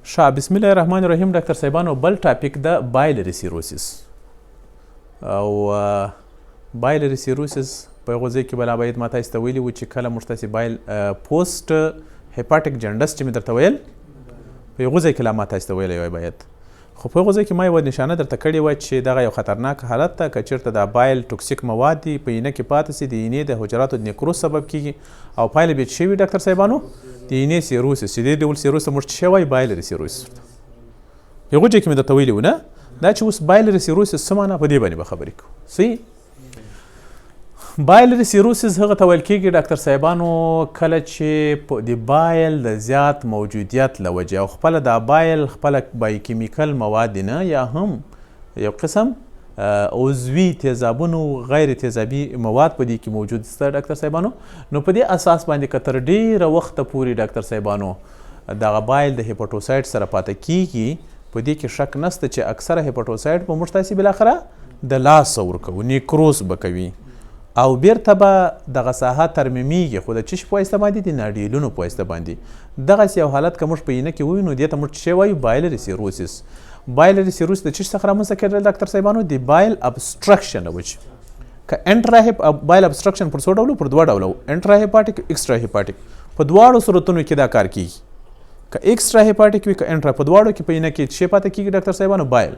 ښه، بسم الله الرحمن الرحیم. ډاکټر صاحبانو، بل topic د biliary cirrhosis او biliary cirrhosis. په هغو ځای کې بلا باید ما تاسو ته ویلي وو چې کله موږ تاسې bile post hepatic jaundice چې مې درته ویل، په هغو ځای کې لا ما تاسو ته ویلی وای باید. خو په هغو ځای کې ما یوه نشانه درته کړې وه چې دغه یو خطرناک حالت ده. که چېرته دا bile toxic مواد دي په اینه کې پاتې سي، د اینې د حجراتو د نیکروز سبب کیږي او پایله به څه وي ډاکټر صاحبانو؟ د اینې cirrhosis. چې دې ډول cirrhosis ته موږ څه وایو؟ Biliary cirrhosis ورته. په هغو ځای کې مې درته ویلي وو نه؟ دا چې اوس biliary cirrhosis څه معنا، په دې باندې به خبرې کوو. صحیح، biliary cirrhosis هغه ته ویل کېږي ډاکټر صاحبانو، کله چې په د bile د زیات موجودیت له وجې او خپله دا bile خپله biochemical مواد نه یا هم یو قسم عضوي تیزابونو، غیر تیزابي مواد په دې کې موجود سته ډاکټر صاحبانو، نو په دې اساس باندې که تر ډیره وخته پورې ډاکټر صاحبانو دغه bile د hepatocyte سره پاتې کیږي، په دې کې شک نشته چې اکثره hepatocyte به موږ تاسې بالاخره د لاسه ورکوو، نیکروز به کوي او بیرته به دغه ساحه ترمیمیږي، خو د چش په واسطه باندې؟ د nodule ونو په واسطه باندې. دغسې یو حالت که موږ په اینه کې ووینو، دې ته موږ څه وایو؟ Biliary cirrhosis. Biliary cirrhosis د چش څخه رامنځته کېدل ډاکټر صاحبانو؟ د bile obstruction له وجې. که intrahep bile obstruction پر څو ډولو؟ پر دوه ډولو، intrahepatic، extrahepatic. په دواړو صورتونو کې دا کار کیږي، که extrahepatic وي که intra، په دواړو کې په اینه کې څه پاتې کیږي ډاکټر صاحبانو؟ Bile.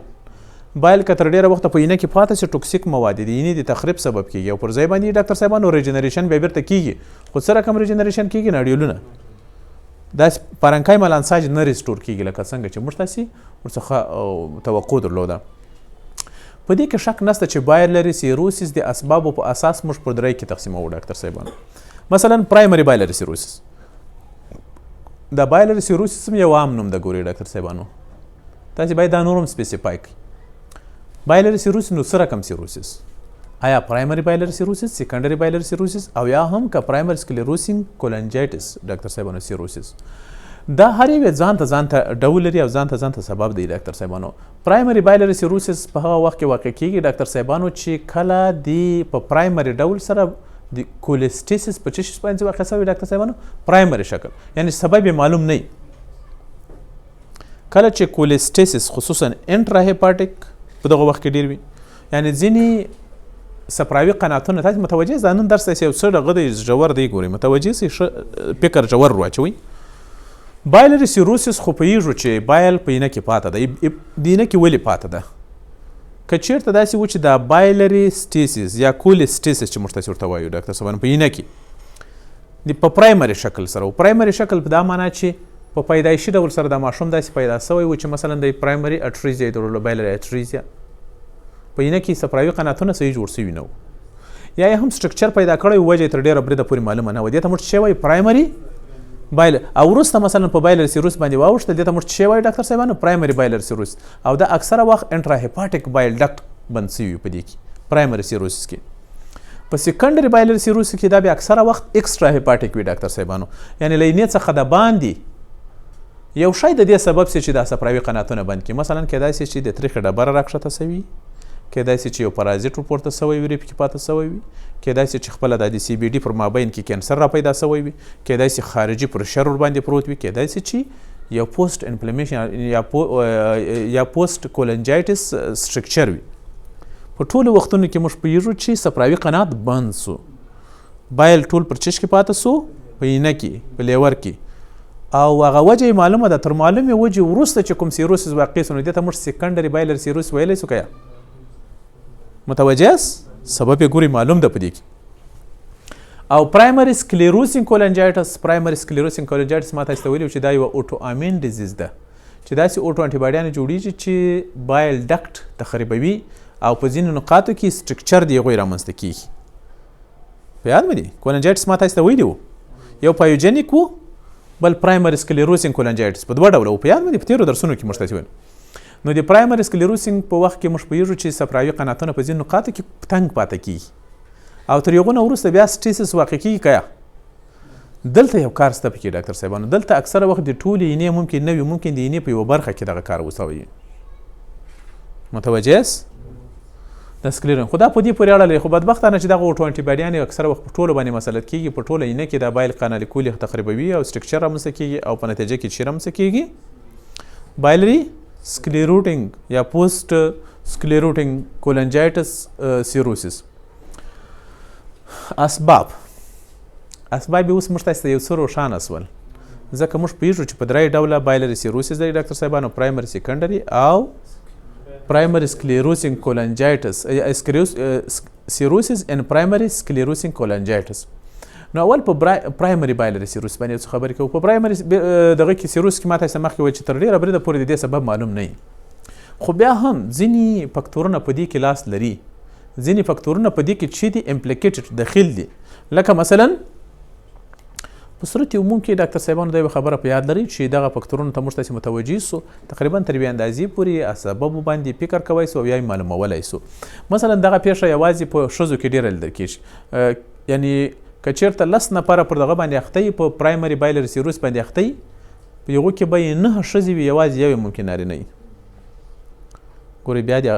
Bile که تر ډیره وخته په اینه کې پاتې شي، toxic مواد دي، اینې د تخریب سبب کیږي او پر ځای باندې ډاکټر صاحبانو regeneration بیا بیرته کیږي. خو څه رقم regeneration کیږي؟ Nodule ونه. داسې parenchymal انساج نه restore کیږي لکه څنګه چې موږ تاسې ورڅخه توقع درلوده. په دې کې شک نشته چې biliary cirrhosis د اسبابو په اساس موږ پر درې کې تقسیموو ډاکټر صاحبانو. مثلا primary biliary cirrhosis. د biliary cirrhosis هم یو عام نوم ده. ګورئ ډاکټر صاحبانو، تاسې باید دا نور هم specify کړئ. Biliary cirrhosis نو څه رقم cirrhosis؟ آیا primary biliary cirrhosis، secondary biliary cirrhosis او یا هم که primary sclerosing cholangitis ډاکټر صاحبانو cirrhosis؟ دا هر یو ځان ته ځان ته ډول لري او ځان ته ځان ته سبب دی ډاکټر صاحبانو. Primary biliary cirrhosis په هغه وخت کې واقع کیږي ډاکټر صاحبانو چې کله دی په primary ډول سره د cholestasis په چش باندې واقع شوی ډاکټر صاحبانو، primary شکل، یعنی سبب یې معلوم نه. کله چې cholestasis خصوصا intrahepatic په دغه وخت کې ډیر وي، یعنی ځینې صفراوي قناتونه، تاسو متوجه ځانن درس یو څه دغه دی، ژور دی، ګوري، متوجه سي، فکر ژور واچوي. Biliary cirrhosis خو پوهیږو چې bile په اینه کې پاته ده. د اینه کې ولې پاته ده؟ که چیرته داسې و چې دا biliary stasis یا cholestasis چې موږ تاسې ورته وایو ډاکټر صاحب، په اینه کې د په primary شکل سره و، primary شکل په دا معنا چې په پیدایشي ډول سره د ماشوم داسې پیدا شوی و چې مثلا د primary atresia یې درلوده، biliary atresia، په اینه کې صفراوي قناتونه صحیح جوړ شوي نه وو یا یې هم structure پیدا کړی و، وجه یې تر ډېره بریده پورې معلومه نه وه، دې ته موږ څه وایو؟ Primary bile. او وروسته مثلا په biliary cirrhosis باندې واوښته، دې ته موږ څه وایو ډاکټر صاحبانو؟ Primary biliary cirrhosis. او دا اکثره وخت intrahepatic bile duct بند سوي په دې کې، primary cirrhosis کې. په secondary biliary cirrhosis کې دا بیا اکثره وخت extrahepatic وي ډاکټر صاحبانو، یعنی له اینې څخه د باندې یو شی د دې سبب سي چې دا صفراوي قناتونه بند کړي. مثلا کېدای سي چې د تریخې ډبره راکښته سوي، کېدای سي چې یو parasite ورپورته سوی وي، پکې پاته سوی وي، کېدای سي چې خپله د CBD پر مابین کې cancer را پیدا سوی وي، کېدای سي خارجي pressure ورباندې پروت وي، کېدای سي چې یو post inflammation یا post cholangitis stricture وي. په ټولو وختونو کې موږ پوهیږو چې صفراوي قنات بند سو، bile ټول پر چش کې پاته سو؟ په اینه کې، په liver کې، او هغه وجه یې معلومه ده. تر معلومې وجې وروسته چې کوم cirrhosis واقع سو، نو دې ته موږ secondary biliary cirrhosis ویلی سو که یا؟ متوجه سبب یې ګوري معلوم ده په دې کې. او primary sclerosing cholangitis، primary sclerosing cholangitis ما تاسو ته ویلي چې دا یوه autoimmune disease ده چې داسې auto antibody یانې جوړیږي چې bile duct تخریبوي او په ځینو نقاطو کې stricture دی هغوی رامنځته کیږي. په یاد مې دي؟ Cholangitis ما تاسو ته ویلي وو، یو pyogenic وو، بل primary sclerosing cholangitis، په دوه ډوله وو. په یاد مې دي؟ په تېرو درسونو کې موږ تاسو ویل. نو د primary sclerosing په وخت کې موږ پوهیږو چې صفراوي قناتونه په ځینو نقاطو کې تنګ پاته کیږي او تر هغو نه وروسته بیا stasis واقع کیږي که یا؟ دلته یو کار سته پکې ډاکټر صاحبانو. دلته اکثره وخت د ټولې اینې ممکن نه وي، ممکن د اینې په یوه برخه کې دغه کار وسوي. متوجه یاست؟ د sclerosing خو دا په دې پورې اړه لري، خو بدبختانه چې دغه auto antibody یانې اکثره وخت په ټولو باندې مسلط کیږي، په ټوله اینه کې دا bile canaliculi تخریبوي او stricture رامنځته کیږي او په نتیجه کې چې رامنځته کیږي Biliary sclerosing یا post sclerosing cholangitis cirrhosis. اسباب، اسباب یې اوس موږ تاسو ته یو څه روښانه سول، ځکه موږ پوهېږو چې په درې ډوله biliary cirrhosis لري ډاکټر صاحبانو، primary، secondary او primary sclerosing cholangitis، cirrhosis in primary sclerosing cholangitis. نو اول په primary biliary cirrhosis باندې څه خبرې کوو. په primary دغه کې cirrhosis کې ما تاسو مخکې وویل چې تر ډېره بریده پورې د دې سبب معلوم نه، خو بیا هم ځینې فکتورونه په دې کې لاس لري، ځینې فکتورونه په دې کې چې دي implicated دخیل دي. لکه مثلا په صورت عموم کې ډاکټر صاحبانو دا یوه خبره په یاد لرئ چې دغه فکتورونو ته موږ تاسې متوجه سو، تقریبا تر یوې اندازې پورې اسبابو باندې فکر کوی سو او یا یې معلومولی سو. مثلا دغه پېښه یوازې په ښځو کې ډېره لیدل کېږي، یعنی که چېرته 10 نفره پر دغه باندې اخته وي، په primary biliary cirrhosis باندې اخته وي، په هغو کې به یې 9 ښځې وي، یوازې یو یې ممکن نارینه وي. ګورئ بیا دې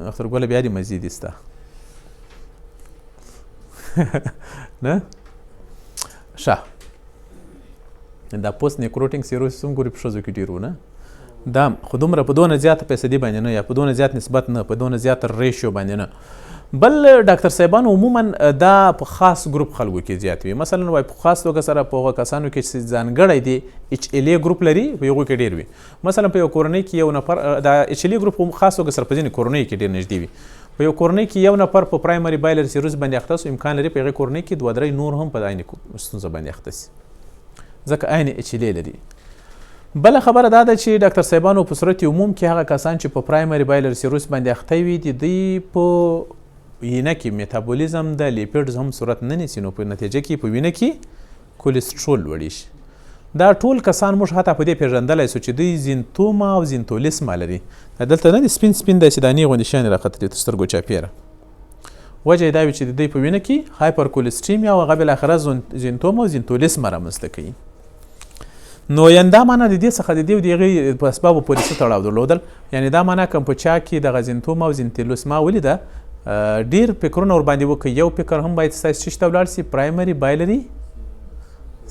اخترګله بیا دې مزې دي ستا نه ښه. دا post necrotic cirrhosis هم ګوري په ښځو کې ډېر و نه، دا خو دومره په دونه زیاته فیصدي باندې نه، یا په دونه زیات نسبت نه، په دونه زیات ratio باندې نه. بل ډاکټر صاحبان عموما دا په خاص ګروپ خلکو کې زیات وي. مثلا وای په خاص توګه سره په هغو کسانو کې چې ځانګړی دی HLA ګروپ لري، په هغو کې ډېر وي. مثلا په یو کورنۍ کې یو نفر دا HLA ګروپ هم خاص توګه سره په ځینې کورنیو کې ډېر نږدې وي. په یو کورنۍ کې یو نفر په primary biliary cirrhosis باندې اخته سو، امکان لري په هغې کورنۍ کې 2 3 نور هم په عین ستونزه باندې اخته سي، ځکه عین HLA لري. بله خبره دا ده چې ډاکټر صاحبانو په صورت عموم کې هغه کسان چې په primary biliary cirrhosis باندې اخته وي، د دوی په وینه کې metabolism د lipids هم صورت نه نیسي، نو په نتیجه کې په وینه کې کولیسټرول لوړېږي. دا ټول کسان موږ حتی په دې پېژندلی سو چې دوی xanthoma او xanthelasma لري. دا دلته نه دي سپین سپین داسې دانې غوندې شیان راختلي تر سترګو چاپېره. وجه یې دا وي چې د دوی په وینه کې hypercholesteremia او هغه بالاخره xanthoma او xanthelasma رامنځته کوي. نو یعنی دا معنا د دې څخه د دې او د هغې په اسبابو پورې څه تړاو درلودل، یعنی دا معنا کوم په چا کې دغه xanthoma او xanthelasma ولیده، ډېر فکرونه ورباندې وکړي. یو فکر هم باید ستاسو څه شي ته ولاړ سي، primary biliary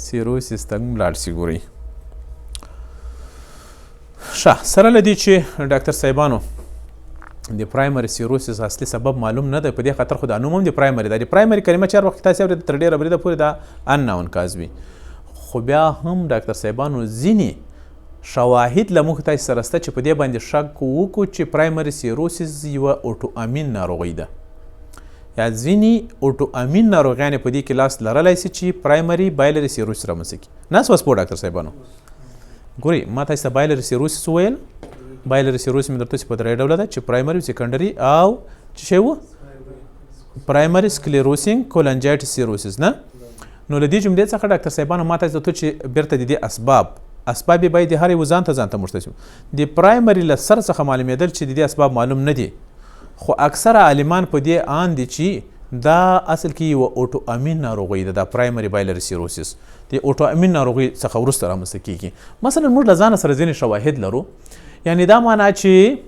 cirrhosis ته هم لاړ سي. ګورئ ښه، سره له دې چې ډاکټر صاحبانو د primary cirrhosis اصلي سبب معلوم نه دی، په دې خاطر خو دا نوم هم د primary ده. د primary کلمه چې هر وخت تاسې اورېده تر ډېره بریده پورې دا unknown cause وي، خو بیا هم ډاکټر صاحبانو ځینې شواهد له موږ تاسې سره شته چې په دې باندې شک وکړو چې primary cirrhosis یوه autoimmune ناروغي ده، یا ځینې autoimmune ناروغیانې په دې کې لاس لرلی سي چې primary biliary cirrhosis رامنځته کړي. نه سوس پوه ډاکټر صاحبانو؟ ګورئ ما تاسې ته biliary cirrhosis وویل. biliary cirrhosis مې درته چې په درې ډوله ده، چې primary، secondary او څه شی و، primary sclerosing cholangitis cirrhosis نه. نو له دې جملې څخه ډاکټر صاحبانو ما تاسې ته چې بیرته د دې اسباب یې باید هر یو ځان ته ځان ته مشته شي. د primary له سر څخه معلومېدل چې د دې اسباب معلوم نه دي، خو اکثره عالمان په دې آن دي چې دا اصل کې یوه autoimmune ناروغي ده. دا primary biliary cirrhosis د autoimmune ناروغي څخه وروسته رامنځته کېږي. مثلا موږ له ځانه سره ځینې شواهد لرو، یعنی دا معنا چې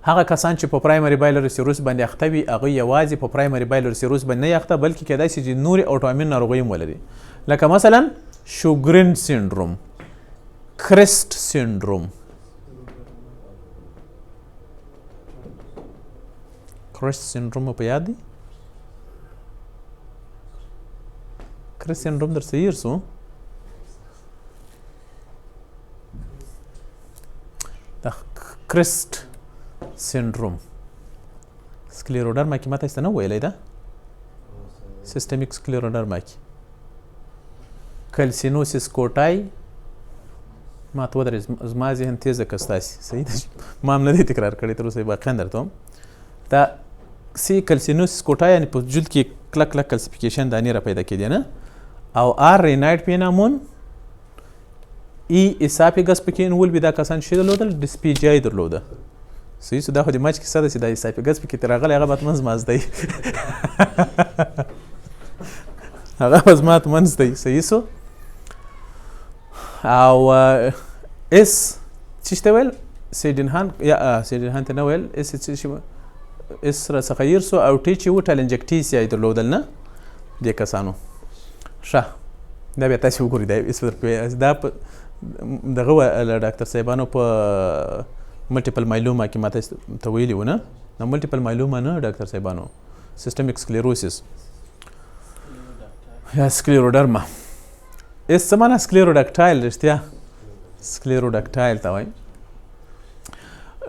هغه کسان چې په primary biliary cirrhosis باندې اخته وي، هغوی یوازې په primary biliary cirrhosis باندې نه اخته، بلکې کېدای شي چې نورې autoimmune ناروغۍ هم ولري، لکه مثلا Sjogren syndrome، CREST syndrome. CREST syndrome مو په یاد دی؟ CREST syndrome درڅه هېر سو؟ د CREST syndrome scleroderma کې ما تاسو ته نه ویلی ده، systemic scleroderma کې calcinosis cutis. ما ته ودرې، زما ذهن تېز ده که ستاسې؟ صحیح ده، ما هم نه دی تکرار کړی تر اوسه، واقعا درته وم. دا C calcinosis cutis یعنی په جلد کې کلک کلک calcification دانې را پیدا کېدې نه، او R Raynaud phenomenon، E esophagus پکې involve وي. دا کسان چې درلودل dysphagia یې درلوده. صحیح سو، دا خو د مچ کیسه ده چې دا esophagus پکې ترې راغلی، هغه به حتماً زما زده وي، هغه به زما حتماً زده وي. صحیح سو. او S څه شي ته ویل؟ Sydenham، یا Sydenham ته نه ویل، S څه شي S را څخه هېر سو. او T چې و telangiectasia یې درلودل نه دې کسانو. ښه، دا بیا تاسې وګورئ، دا S دا په دغه له ډاکټر صاحبانو په multiple myeloma کې ماته ته ویلي و، نه د multiple myeloma نه ډاکټر صاحبانو، systemic sclerosis یا scleroderma. اس څه معنا؟ Sclerodactyl، رښتیا sclerodactyl ته وایي.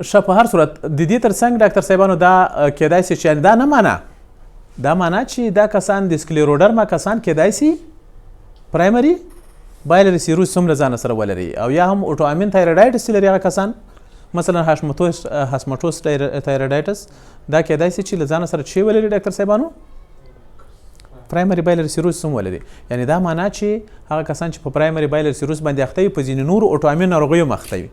ښه، په هر صورت د دې ترڅنګ ډاکټر صاحبانو دا کېدای شي چې دا نه معنا، دا معنا چې دا کسان د scleroderma کسان کېدای شي primary biliary cirrhosis هم له ځانه سره ولري، او یا هم autoimmune thyroiditis لري هغه کسان، مثلا Hashimoto's thyroiditis، دا کېدای شي چې له ځانه سره چې ولري ډاکټر صاحبانو primary biliary cirrhosis هم ولري. یعنی دا معنا چې هغه کسان چې په primary biliary cirrhosis باندې اخته وي، په ځینې نورو autoimmune ناروغیو هم اخته وي،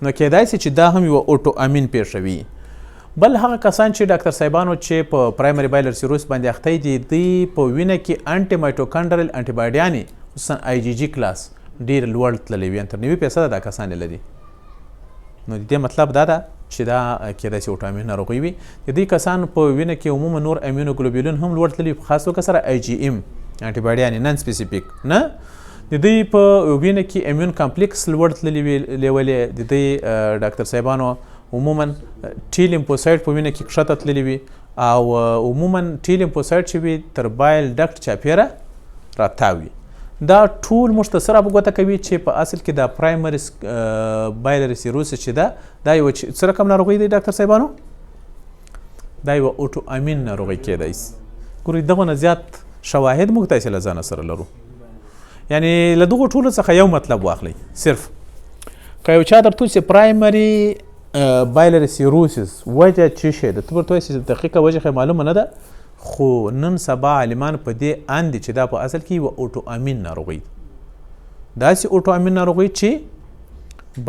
نو کېدای شي چې دا هم یوه autoimmune پېښه وي. بل هغه کسان چې ډاکټر صاحبانو چې په primary biliary cirrhosis باندې اخته دي، دوی په وینه کې anti mitochondrial انټي باډیانې، خصوصا IgG class ډیر لوړ تللی وي، تر 90% دا کسان لري. نو د دې مطلب دا ده چې دا کېدای شي autoimmune ناروغي وي. د دې کسان په وینه کې عموما نور immunoglobulin هم لوړ تللی، په خاص توګه سره IgM انټي باډیانې non specific نه. د دوی په وینه کې immune complex لوړ تللی وي لیولې. د دوی ډاکټر صاحبانو عموما T lymphocyte په وینه کې کښته تللی وي، او عموما T lymphocyte چې وي تر bile duct چاپېره راتاوي. دا ټول موږ ته سره په ګوته کوي چې په اصل کې دا primary biliary cirrhosis چې ده، دا یوه څه رقم ناروغي دی ډاکټر صاحبانو؟ دا یوه autoimmune ناروغي کېدای شي. ګورئ، دغه نه زیات شواهد موږ تاسې له ځانه سره لرو. یعنی له دغو ټولو څخه یو مطلب واخلئ، صرف که یو چا درته چې primary biliary cirrhosis وجه څه شی ده، ته ورته وایې چې دقیقه وجه خو معلومه نه ده، خو نن سبا عالمان په دې اند دي چې دا په اصل کې یوه autoimmune ناروغي ده. داسې autoimmune ناروغي چې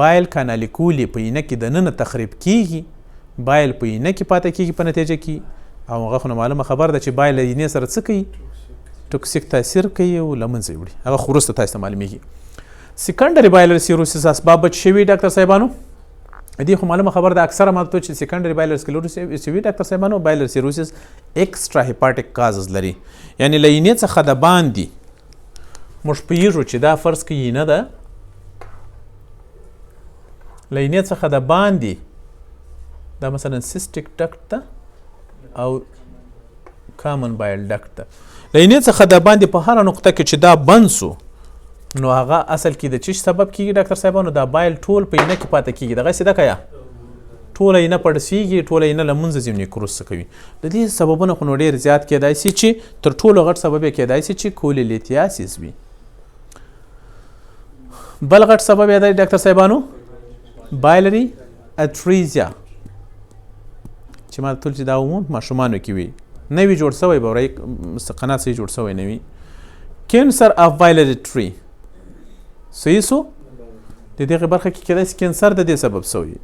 bile canaliculi په اینه کې دننه تخریب کیږي، bile په اینه کې پاتې کیږي په نتیجه کې، او هغه خو نو معلومه خبر ده چې bile له اینې سره څه کوي؟ Toxic تاثیر کوي او له منځه یې وړي. هغه خو وروسته تاسو ته معلومیږي. Secondary biliary cirrhosis اسباب به څه وي ډاکټر صاحبانو؟ دې خو معلومه خبر ده، اکثره ما ته چې secondary biliary cirrhosis وي ډاکټر صاحبانو، biliary cirrhosis extra hepatic causes لري، یعنی له اینې څخه د باندې موږ پوهیږو چې دا فرض کې اینه ده، له اینې څخه د باندې دا مثلا cystic duct ده او common bile duct ده، له اینې څخه د باندې په هره نقطه کې چې دا بند سو، نو هغه اصل کې د چش سبب کیږي ډاکټر صاحبانو؟ دا bile ټول په اینه کې پاتې کیږي، دغسې ده که یا؟ ټوله اینه پړسیږي، ټوله اینه له منځه ځي، necrose کوي. د دې سببونه خو نو ډېر زیات کېدای شي چې تر ټولو غټ سبب یې کېدای شي چې cholelithiasis وي. بل غټ سبب یې دی ډاکټر صاحبانو biliary atresia، چې ما ټول چې دا عموما ماشومانو کې وي، نوی جوړ سوی به ورای قنات صحیح جوړ سوی نه وي. Cancer of biliary tree صحیح سو، د دغه برخه کې کېدای شي cancer د دې سبب سوی،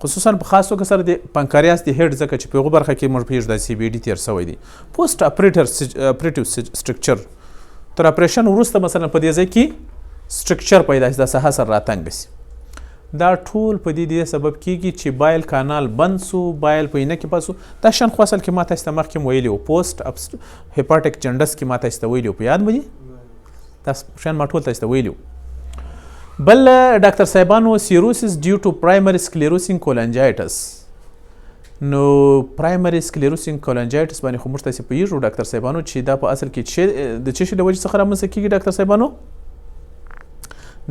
خصوصا په خاص توګه سره د پانکریاس د head، ځکه چې په هغو برخه کې موږ پوهېږو دا CBD تېر سوی دی. Post operative stricture، تر اپریشن وروسته مثلا په دې ځای کې stricture پیدا شي، داسې حصر راتنګ شي. دا ټول په دې سبب کیږي چې bile canal بند سو، bile په اینه کې پاسو. دا شان خو اصل کې ما تاسو ته مخکې ویلي وو، post hepatic jaundice کې ما تاسو ته ویلي وو، په یاد مو دي؟ دا شان ما ټول تاسو ته ویلي وو. بل ډاکټر صاحبانو cirrhosis due to primary sclerosing cholangitis. نو primary sclerosing cholangitis باندې خو موږ تاسو پوهیږو ډاکټر صاحبانو چې دا په اصل کې د څه شي له وجې څخه رامنځته کیږي ډاکټر صاحبانو؟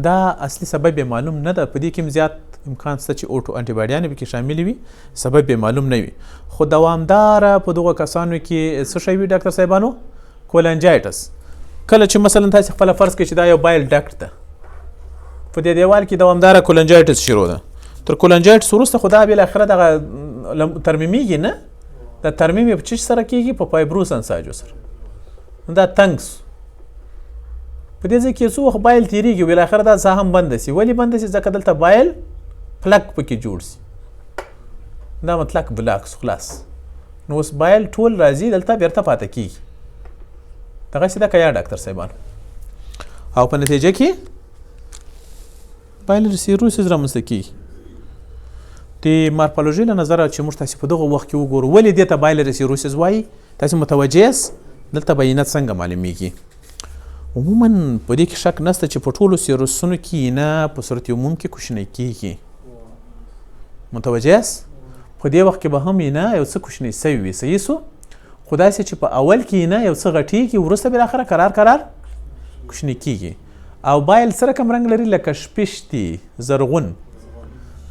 دا اصلي سبب یې معلوم نه ده، په دې کې هم زیات امکان شته چې auto انټي باډیانې پکې شاملې وي، سبب یې معلوم نه وي. خو دوامداره په دغو کسانو کې څه شی وي ډاکټر صاحبانو؟ Cholangitis. کله چې مثلا تاسې خپله فرض کړئ چې دا یو bile duct ده، په دې دیوال کې دوامداره cholangitis شروع ده، تر cholangitis وروسته خو دا بالاخره دغه ترمیمیږي نه، دا ترمیم یې په څه سره کیږي؟ په fibrous انساجو سره. دا تنګ سو، په دې ځای کې څو وخت bile تیریږي، بالاخره دا ساه هم بنده سي. ولې بنده سي؟ ځکه دلته bile plug پکې جوړ سي، دا مطلق block سو خلاص. نو اوس bile ټول راځي دلته بیرته پاتې کیږي، دغسې ده که یا ډاکټر صاحبان؟ او په نتیجه کې biliary cirrhosis رامنځته کیږي. د morphology له نظره چې موږ تاسې په دغه وخت کې وګورو ولې دې ته biliary cirrhosis وایي، تاسې متوجه یاست؟ دلته به اینه څنګه معلومیږي؟ عموما په دې کې شک نشته چې په ټولو سیروسونو کې اینه په صورت عموم کې کوچنۍ کیږي. متوجه یاست؟ په دې وخت کې به هم اینه یو څه کوچنۍ سوي وي، صحیح سو؟ خو داسې چې په اول کې اینه یو څه غټیږي، وروسته بالاخره کرار کرار کوچنۍ کیږي. او bile څه رقم رنګ لري؟ لکه شپشتي زرغون.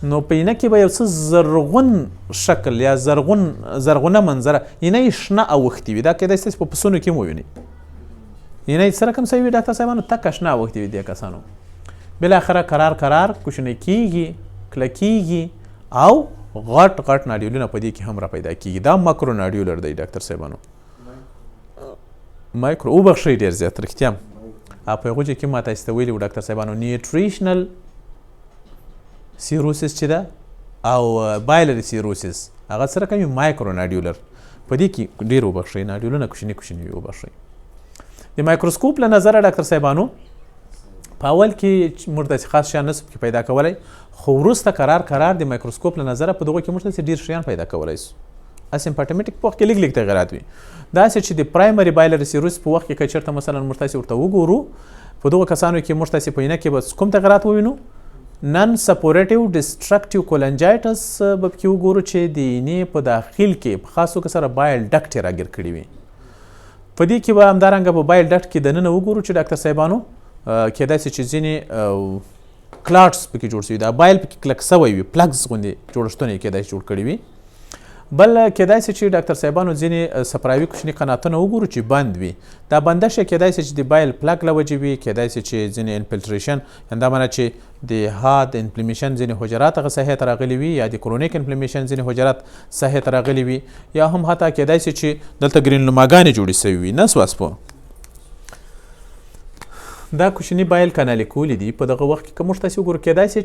نو په اینه کې به یو څه زرغون شکل یا زرغونه منظره، اینه یې شنه اوښتې وي. دا کېدای شي په پسونو کې هم ووینئ. اینه یې څه رقم سوي وي ډاکټر صاحبانو؟ تکه شنه اوښتې وي دې کسانو. بالاخره کرار کرار کوچنی کیږي، کلکیږي او غټ غټ nodule ونه په دې کې هم را پیدا کیږي. دا macro nodular دی ډاکټر صاحبانو. مایکرو وبخښئ ډېر زیات، رښتیا په هغو کې ما تاسو ته ویلي وو ډاکټر صاحبانو، nutritional cirrhosis چې ده او biliary cirrhosis هغه څه رقم وي؟ micro nodular. په دې کې ډېر وبخښئ nodule ونه کوچني کوچني وي، وبخښئ. د مایکروسکوپ له نظره ډاکټر صاحبانو په اول کې موږ داسې خاص شیان نسو پکې پیدا کولی، خو وروسته کرار کرار د مایکروسکوپ له نظره په دغو کې موږ داسې ډېر شیان پیدا کولی سو. asymptomatic په وخت کې لږ لږ تغیرات وي. داسې چې د primary biliary cirrhosis په وخت کې که چېرته مثلا موږ تاسې ورته وګورو، په دغو کسانو کې موږ تاسې په اینه کې به کوم تغیرات ووینو؟ non suppurative destructive cholangitis به پکې وګورو چې د اینې په داخل کې په خاص توګه سره bile duct یې راګیر کړي وي. په دې کې به همدارنګه په bile duct کې دننه وګورو چې ډاکټر صاحبانو کېدای شي چې ځینې clots پکې جوړ شوي، دا bile پکې کلک سوی وي، plugs غوندې جوړښتونه یې کېدای شي جوړ کړي وي. بل کېدای شي چې ډاکټر صاحبانو ځینې صفراوي کوچني قناتونه وګورو چې بند وي. دا بندش کېدای شي چې د bile plug له وجې وي، کېدای شي چې ځینې infiltration، یعنې دا معنی چې د حاد inflammation ځینې حجرات هغه ساحې ته راغلي وي، یا د chronic inflammation ځینې حجرات ساحې ته راغلي وي، یا هم حتی کېدای شي چې دلته granuloma ګانې جوړې سوي وي. نه سواس پوه دا کوچني bile canaliculi دي. په دغه وخت کې که موږ تاسې وګورو کېدای شي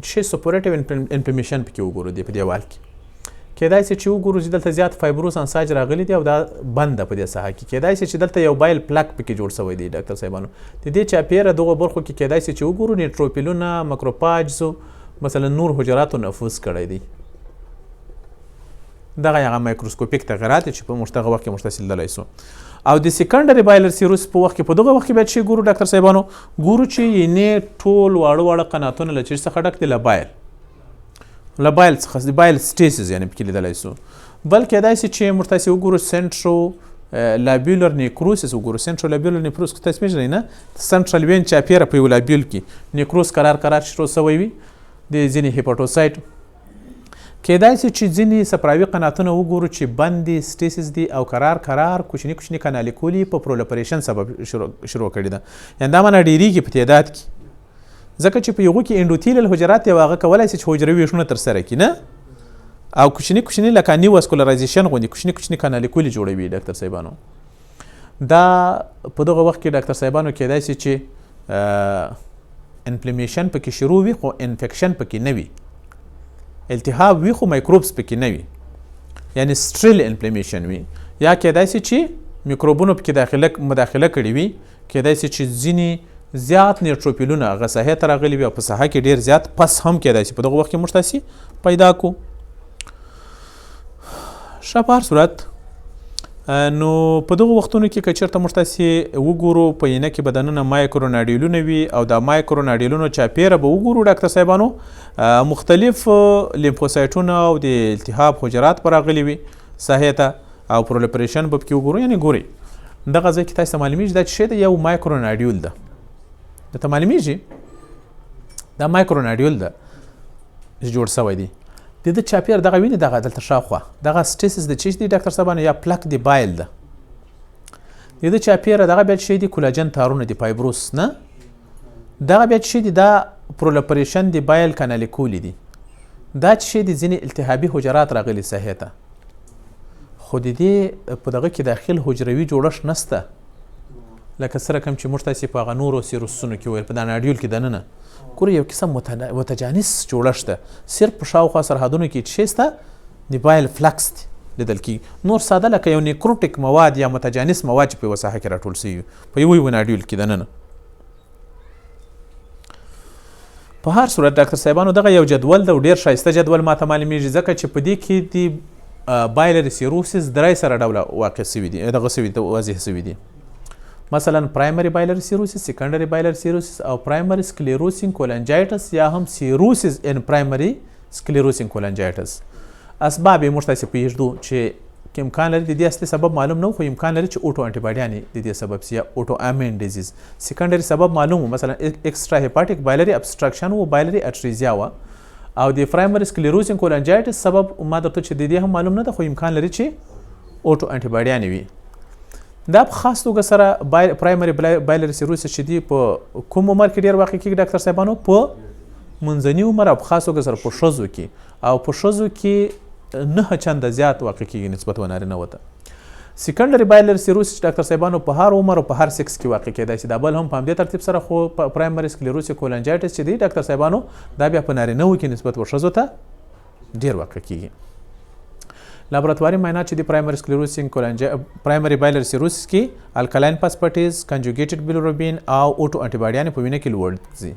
چې suppurative inflammation پکې وګورو دی په دیوال کې. کېدای شي چې وګورو چې دلته زیات fibrous انساج راغلي دي او دا بند ده په دې ساحه کې. کېدای شي چې دلته یو bile plug پکې جوړ شوی دی ډاکټر صاحبانو. د دې چاپېره دغو برخو کې کېدای شي چې وګورو neutrophil ونه، macrophages، مثلا نور حجراتو نفوذ کړی دی. دغه هغه microscopic تغیرات چې په موږ دغه وخت کې موږ تاسې لیدلی سو. او د secondary biliary cirrhosis په وخت کې په دغه وخت کې بیا چې ګورو ډاکټر صاحبانو، ګورو چې یعنې ټول واړه واړه قناتونه له چیرې څخه ډک دي؟ له bile څخه، د bile stasis یعنې پکې لیدلی سو. بل کېدای شي چې موږ تاسې وګورو centro lobular necrosis وګورو. centro lobular necrosis که تاسې پېژنئ نه، central vein چاپېره په یو lobule کې necrosis کرار کرار شروع سوی وي د ځینې hepatocyte. کېدای شي چې ځینې صفراوي قناتونه وګورو چې بند دي، stasis دي او کرار کرار کوچني کوچني canaliculi په proliferation سبب شروع کړې ده. یعنې دا معنا ډېرېږي په تعداد کې، ځکه چې په هغو کې endothelial حجرات یو هغه کولای شي چې حجروي ویشونه ترسره کړي نه، او کوچني کوچني لکه neovascularization غوندې کوچني کوچني canaliculi جوړوي ډاکټر صاحبانو. دا په دغه وخت کې ډاکټر صاحبانو کېدای شي چې inflammation پکې شروع وي خو infection پکې نه وي، التهاب وي خو microbes پکې نه وي، یعنی sterile inflammation وي. یا کېدای شي چې میکروبونو پکې مداخله کړې وي. کېدای شي چې ځینې زیات neutrophil ونه هغه ساحې ته راغلي وي او په ساحه کې ډېر زیات pus هم کېدای شي په دغه وخت کې موږ تاسې پیدا کو. ښه، په هر صورت نو په دغو وختونو کې که چېرته موږ تاسې وګورو په اینه کې به دننه micro nodule ونه وي او دا micro nodule ونو چاپېره به وګورو ډاکټر صاحبانو مختلف lymphocyte ونه او د التهاب حجرات به راغلي وي ساحې ته او proliferation به پکې وګورو. یعنې ګورئ دغه ځای کې تاسې ته معلومیږي دا چې شی دی یو micro nodule ده، درته معلومیږي دا micro nodule ده چې جوړ سوی دی. د ده چاپېر دغه وینې دغه دلته شاوخوا دغه stasis د چی دی ډاکټر صاحبانو یا plug د bile ده. د ده چاپېره دغه بیا چې دی کولاجن تارونه دي fibrous نه، دغه بیا چې دی دا proliferation د bile canaliculi دي. دا چې دی ځینې التهابي حجرات راغلي ساحې ته، خو د دې په دغه کې داخل حجروي جوړښت نسته لکه څه رقم چې موږ تاسې په هغه نورو cirrhosis ونو کې ویل په دا nodule کې دننه ګوره یو قسم متجانس جوړښت ده، صرف په شاوخوا سرحدونو کې چې شته د bile plugs دي لیدل کېږي، نور ساده لکه یو necrotic مواد یا متجانس مواد چې په یوه ساحه کې راټول سوي په یو یو nodule کې دننه. په هر صورت ډاکټر صاحبانو دغه یو جدول ده او ډېر ښایسته جدول ماته معلومیږي، ځکه چې په دې کې د biliary cirrhosis درې سره ډوله واقع سوي دي، دغه سوي دي، واضح سوي دي. مثلا primary biliary cirrhosis، secondary biliary cirrhosis او primary sclerosing cholangitis یا هم cirrhosis in primary sclerosing cholangitis. اسباب یې موږ تاسې پوهېږدو چې که امکان لري د دې اصلي سبب معلوم نه و، خو امکان لري چې auto انټي باډیانې د دې سبب سي یا autoimmune disease. Secondary سبب معلوم و، مثلا extrahepatic biliary obstruction و، biliary atresia وه. او د primary sclerosing cholangitis سبب ما درته چې د دې هم معلوم نه ده، خو امکان لري چې auto انټي باډیانې وي. دا په خاص توګه سره primary biliary cirrhosis چې دی په کوم عمر کې ډېر واقع کېږي ډاکټر صاحبانو؟ په منځني عمر او په خاص توګه سره په ښځو کې، او په ښځو کې 9 چنده زیات واقع کېږي نسبت و نارینه وته. Secondary biliary cirrhosis ډاکټر صاحبانو په هر عمر او په هر سکس کې واقع کېدای شي، دا بل هم په همدې ترتیب سره. خو primary sclerosing cholangitis چې دی ډاکټر صاحبانو دا بیا په نارینه وو کې نسبت و ښځو ته ډېر واقع کېږي. لابراتواري معاینات چې دی primary sclerosing primary biliary cirrhosis کې alkaline phosphatase، conjugated bilirubin او auto انټي په وینه کې لوړ ځي.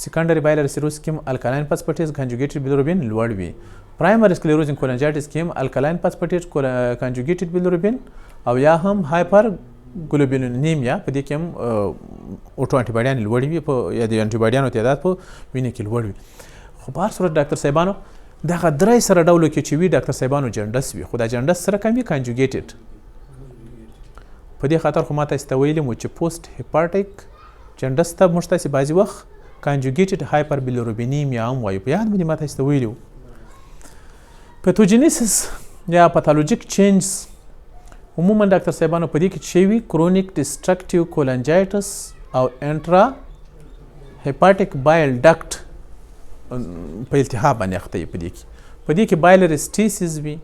Secondary biliary cirrhosis کې alkaline phosphatase، conjugated bilirubin لوړ وي. Primary sclerosing cholangitis کې هم alkaline phosphatase، conjugated bilirubin او یا هم hyperbilirubinemia، په دې کې هم auto انټي باډیانې لوړ وي، په یا د انټي باډیانو تعداد په وینه کې لوړ وي. خو په هر صورت ډاکټر صاحبانو دغه درې سره ډولو کې چې وي ډاکټر صاحبانو jaundice وي، خو دا jaundice سره کم وي، conjugated. په دې خاطر خو ما تاسې ته ویلي مو چې post hepatic jaundice ته موږ تاسې بعضې وخت conjugated hyperbilirubinemia هم وایو، په یاد مو دي ما تاسې ته ویلي وو. Pathogenesis یا pathologic changes عموما ډاکټر صاحبانو په دې کې چې وي chronic destructive cholangitis او intrahepatic bile duct په التهاب باندې اخته وي. په دې کې biliary stasis وي،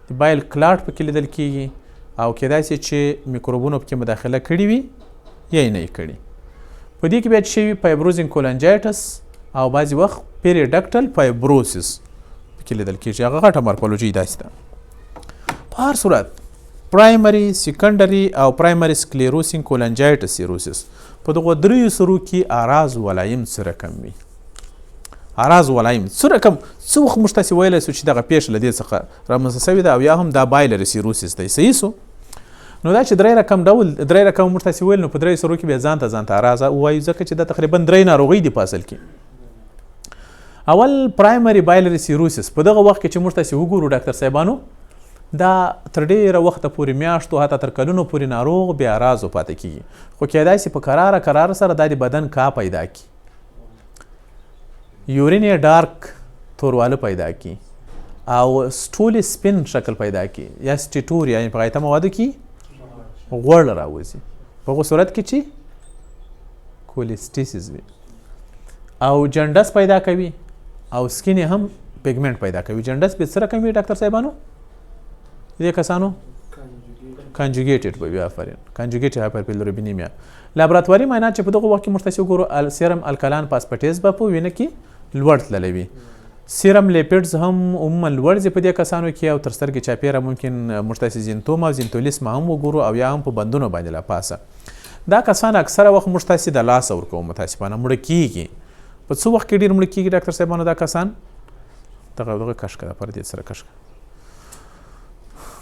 د bile clot پکې لیدل کېږي او کېدای شي چې میکروبونو پکې مداخله کړې وي یا یې نه یې کړي. په دې کې بیا چې وي fibrosing cholangitis او بعضې وخت periductal fibrosis پکې لیدل کېږي. هغه غټه morphology داسې ده. په هر صورت primary، secondary او primary sclerosing cholangitis cirrhosis په دغو دریو سرو کې اعراض و علایم څه رقم وي؟ اعراض و علایم څه رقم، څه وخت موږ تاسې ویلی سو چې دغه پېښه له دې څخه رامنځته سوې ده او یا هم دا biliary cirrhosis دی؟ صحیح سو. نو دا چې درې رقم ډول درې رقم موږ تاسې ویل، نو په درې سرو کې بیا ځان ته ځان ته اعراض ووایو، ځکه چې دا تقریبا درې ناروغۍ دي په اصل کې. اول primary biliary cirrhosis په دغه وخت کې چې موږ تاسې وګورو ډاکټر صاحبانو، دا تر ډېره وخته پورې، میاشتو حتی تر کلونو پورې ناروغ بې اعراضو پاتې کېږي، خو کېدای شي په کراره کراره سره دا د بدن کا پیدا کړي، urine یې dark تورواله پیدا کړي او stool سپین شکل پیدا کړي یا steatorrhea، یعنې په غایطه موادو کې غوړ راوځي، په هغو صورت کې چې cholestasis وي، او jaundice پیدا کوي او skin یې هم pigment پیدا کوي. Jaundice به څه رقم وي ډاکټر صاحبانو؟ دې کسانو conjugated به وي. آفرین، conjugated hyperbilirubinemia. لابراتواري معاینات چې په دغه وخت کې موږ تاسې وګورو، serum alkaline phosphatase به په وینه کې لوړ تللی وي، serum lipids هم عموما لوړ ځي په دې کسانو کې، او تر سترګې چاپېره ممکن موږ تاسې xanthoma او xanthelasma هم وګورو او یا هم په بندونو باندې لا پاسه. دا کسان اکثره وخت موږ تاسې د لاسه ورکوو، متاسفانه مړه کېږي. په څه وخت کې ډېر مړه کېږي ډاکټر صاحبانو دا کسان؟ دغه دغه کش کړه پر دې سره کش کړه.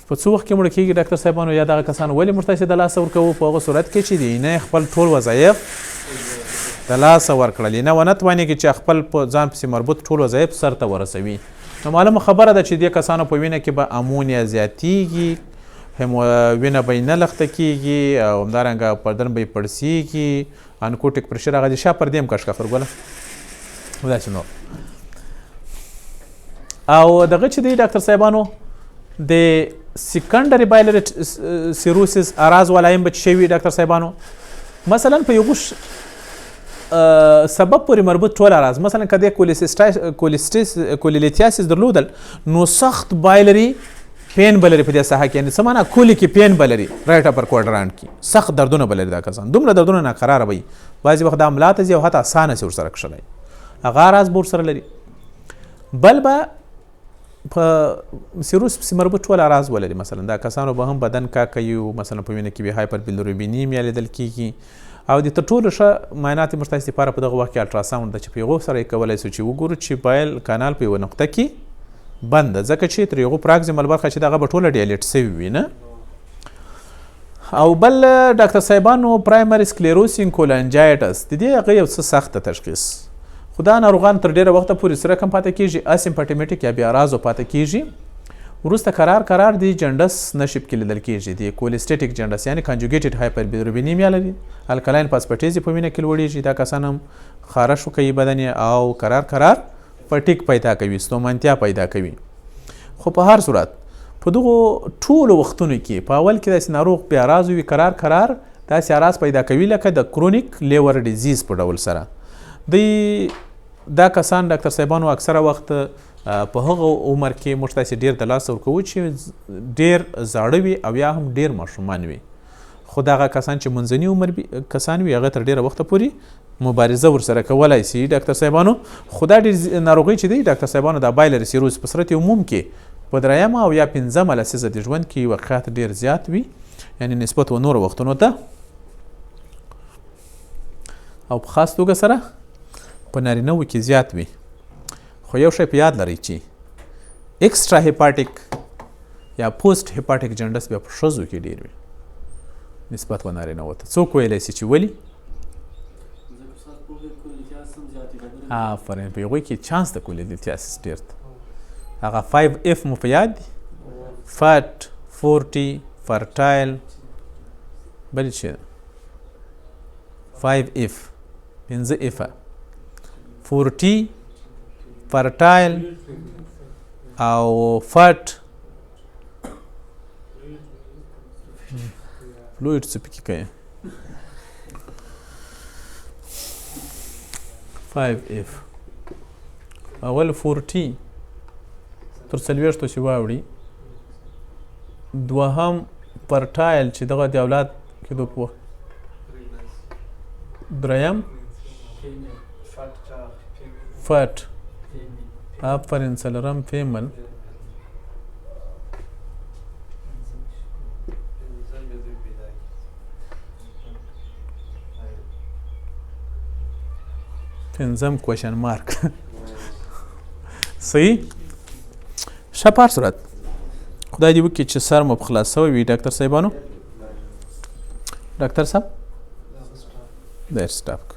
په څه وخت کې مړه کېږي ډاکټر صاحبانو یا دغه کسان ولې موږ تاسې د لاسه ورکوو؟ په هغه صورت کې چې د اینې خپل ټول وظایف د لاسه ورکړل، اینه ونه توانېږي چې خپل په ځان پسې مربوط ټول وظایف سرته ورسوي. نو معلومه خبره ده چې دې کسانو په وینه کې به امونیا زیاتېږي، هم وینه به یې نه لخته کېږي او همدارنګه بدن به یې پړسېږي، oncotic pressure هغه د شا پر دې هم کش کړه خرګوله داسې نور. او دغه چې دی ډاکټر صاحبانو د secondary biliary cirrhosis اعراض و علایم به چې وي ډاکټر صاحبانو، مثلا په یو سبب پورې مربوط ټول اعراض، مثلا که د cholelithiasis درلودل نو سخت biliary pain به لري په دې ساحه کې، یعنې څه معنا colicky pain به لري right upper quadrant کې سخت دردونه به لري. دا کسان دومره دردونه ناقراره به وي، بعضې وخت دا ملا ته ځي او حتی ساه نه سي ورسره کښلی، هغه اعراض به ورسره لري. بل به په cirrhosis پسې مربوط ټول اعراض ولري، مثلا دا کسانو به هم بدن کا کوي، مثلا په وینه کې به hyperbilirubinemia لیدل کېږي. او د تر ټولو ښه معاینات موږ تاسې لپاره په دغه وخت کې ultrasound ده چې په هغو سره یې کولی سو چې وګورو چې bile canal په یوه نقطه کې بند ده، ځکه چې تر هغو proximal برخه چې دغه به ټوله dilate سوي وي نه. او بل ډاکټر صاحبانو پرایمري سکلیروسینګ کولانجایټس د دې هغه یو څه سخته تشخیص، خو دا ناروغان تر ډیره وخته پورې څه رقم پاتې کیږي؟ اسیمپټومټیک یا بې اعراضو پاتې کیږي. وروسته کرار کرار د جنډس نښې پکې لیدل کیږي، د کولیسټیټیک جنډس یعنی کانجوګیټډ هایپربیروبینیمیا لري، الکلاین فاسفیټیز په وینه کې لوړیږي، دا کسان هم خارښ کوي بدن او کرار کرار فټیک پیدا کوي، ستومانتیا پیدا کوي. خو په هر صورت په دغو ټولو وختونو کې په اول کې داسې ناروغ بې اعراضو وي، کرار کرار داسې اعراض پیدا کوي لکه د کرونیک لیور ډیزیز په ډول سره. دی دا کسان ډاکټر صاحبانو اکثره وخت په هغه عمر کې موږ تاسې ډېر د لاسه ورکوو چې ډېر زاړه وي او یا هم ډېر ماشومان وي، خو دغه کسان چې منځني عمر کسان وي هغه تر ډېره وخته پورې مبارزه ورسره کولای شي ډاکټر صاحبانو. خو دا ډېر ناروغۍ چې دی ډاکټر صاحبانو دا بایلري سیروز په صورت عموم کې په درېیمه او یا پنځمه لسیزه د ژوند کې واقعیت ډېر زیات وي، یعنی نسبت و نورو وختونو ته، او په خاص توګه سره په نارینه وو کې زیات وي. خو یو شی په یاد لرئ چې اکسترا هیپاټیک یا پوسټ هیپاټیک جنډس بیا په ښځو کې ډېر وي نسبت و نارینه وو ته. څوک ویلی سي چې ولي؟ آفرین، په هغوی کې چانس د کولیلیتیاسس ډېر دی. هغه 5 اف مو په یاد دي؟ فټ، 40، فرټایل، بل چې 5 اف، 5 اف، 40، فرټایل او فټ، فلویډ څه پکې کوي؟ 5 اف. اول 40 تر 40 چې واوړي، دوهم فرټایل چې دغه د اولاد کېدو په وخت، دریم فټ، آفرین، څلورم فیمل، پنځم کوشن مارک. صحیح؟ ښه، په هر صورت خدای دې وکړي چې سر مو په خلاص شوی وي ډاکټر صاحبانو. ډاکټر صاحب ډېر سټاپ.